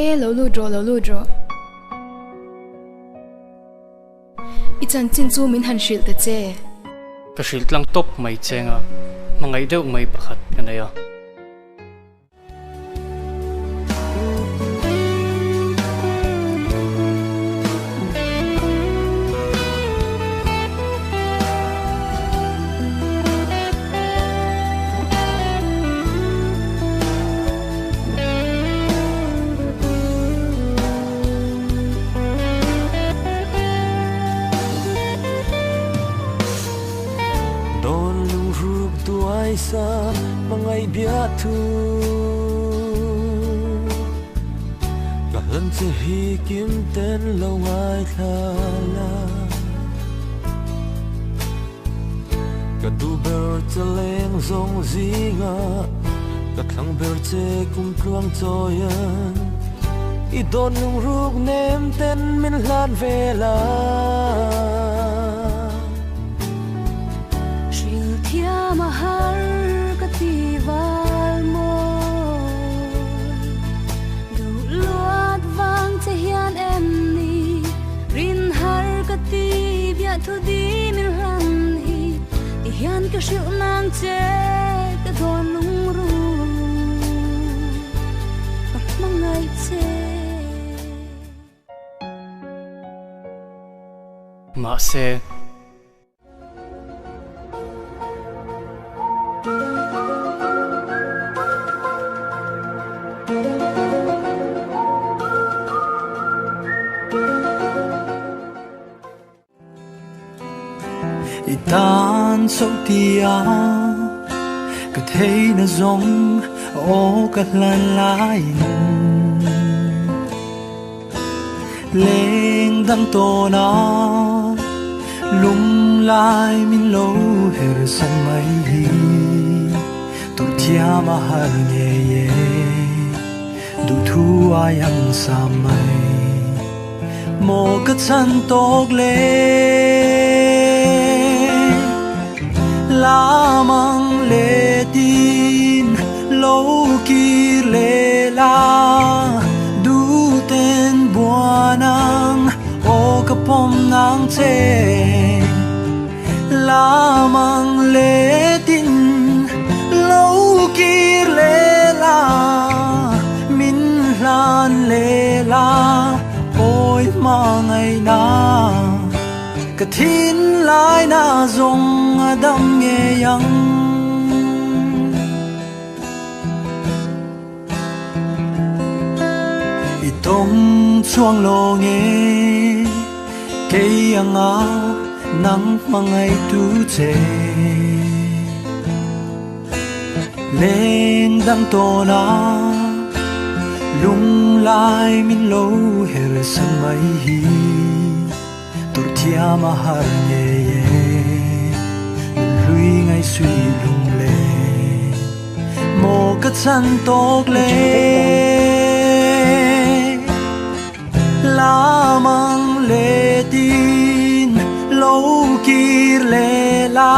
E, lo lut rawh, lo lut rawh. I chanchin chu min han hrilh ta che. Ka hrilh tlang tawp mai cheng a, hmangaih deuh mai pakhat ka nei a. Dawn lungruk duai sa hmangaih biathu Ka hlan che hi kim ten lo ngaithla la Ka duh ber che leng zawng zinga Ka thlang ber che kum tluang chawian I dawn lungruk nem ten min hlan ve la. Hril thiam a har ka ti val mawi Duh luat vang che hian em ni Rin har ka ti biah thu di min hlan hi Ti hian ka hrilh nang che ka dawn lungru Ka hmangaih che. Mahse. I tan chauh tia ka theihna zawng aw ka hlan laiin Leng dang tawn a lunglai min lo her san mai hi Tur thiam a har ngei e duhthu ai ang sa mai Maw ka chan tawk le Lam ang letin lo kir leh la Duhten buan ang aw ka pawm nang che Lam ang letin lo kir leh la Min hlan leh la awi hmangaihna Ka thinlaina zawng a dam ngei ang. I tawng chuang lo nge kei anga nang hmangaihtu che. Leng dang tawn a lunglai min lo her san mai hi Tur thiam a har ngei e Nunhlui ngai sui lung le Maw ka chan tawk le Lam ang letin lo kir le la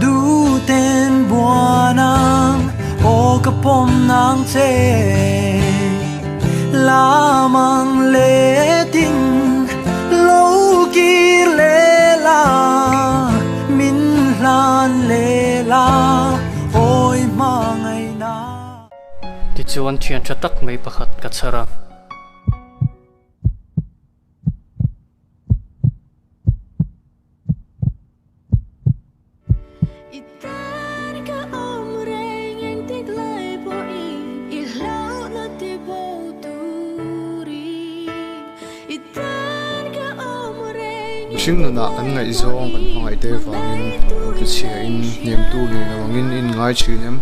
Duhten buan ang aw ka pawm nang che Lam ang letin lo kir le la Min hlan le la awi hmangaihna. Tichuan thian tha tak mai pakhat ka chhar a. I tan ka awm reng engtik lai pawhin i hlauhna ti bo turin I tan ka awm reng Mihring nunah kan ngaihzawng kan hmangaih te vangin lo tlu chhia in hnemtu nei lo angin in ngai thin em?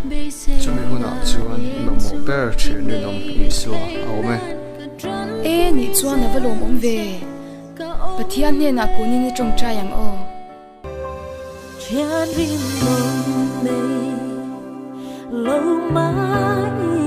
Chumi hunah chuan i mamawh ber thian rinawm Isua a awm e. E nih chuan a va lawmawm ve. Pathian hnenah kunin i tawngtai ang aw. Thian rinawm nei lo mai.